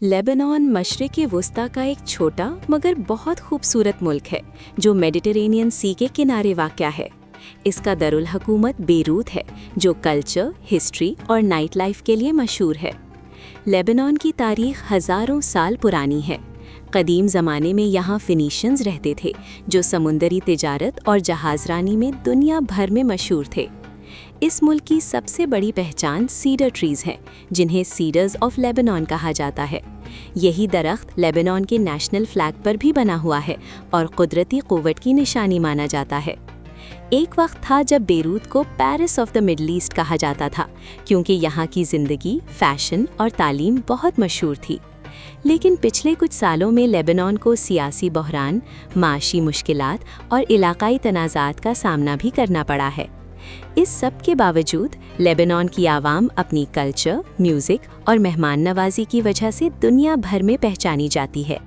लेबनान मशरक वस्ती का एक छोटा मगर बहुत खूबसूरत मुल्क है, जो मेडिटेरेनियन सी के किनारे वाक़या है। इसका दरुल हुकूमत बेरूत है, जो कल्चर, हिस्ट्री और नाइट लाइफ के लिए मशहूर है। लेबनान की तारीख हज़ारों साल पुरानी है। कदीम ज़माने में यहाँ फिनीशियंस रहते थे, जो समुंदरी तिजारत और जहाजरानी में दुनिया भर में मशहूर थे। इस मुल्क की सबसे बड़ी पहचान सीडर ट्रीज हैं, जिन्हें सीडर्स ऑफ लेबनान कहा जाता है। यही दरख्त लेबनान के नेशनल फ्लैग पर भी बना हुआ है और कुदरती कुव्वत की निशानी माना जाता है। एक वक्त था, जब बेरूत को Paris of the middle east कहा जाता था, क्योंकि यहाँ की जिंदगी, फैशन और तालीम बहुत मशहूर थी। लेकिन पिछले कुछ सालों में लेबनान को सियासी बहरान, माशी मुश्किलात और इलाकाई तनाज़ात का सामना भी करना पड़ा है। इस सब के बावजूद लेबनान की आवाम अपनी कल्चर, म्यूजिक और मेहमान नवाजी की वजह से दुनिया भर में पहचानी जाती है।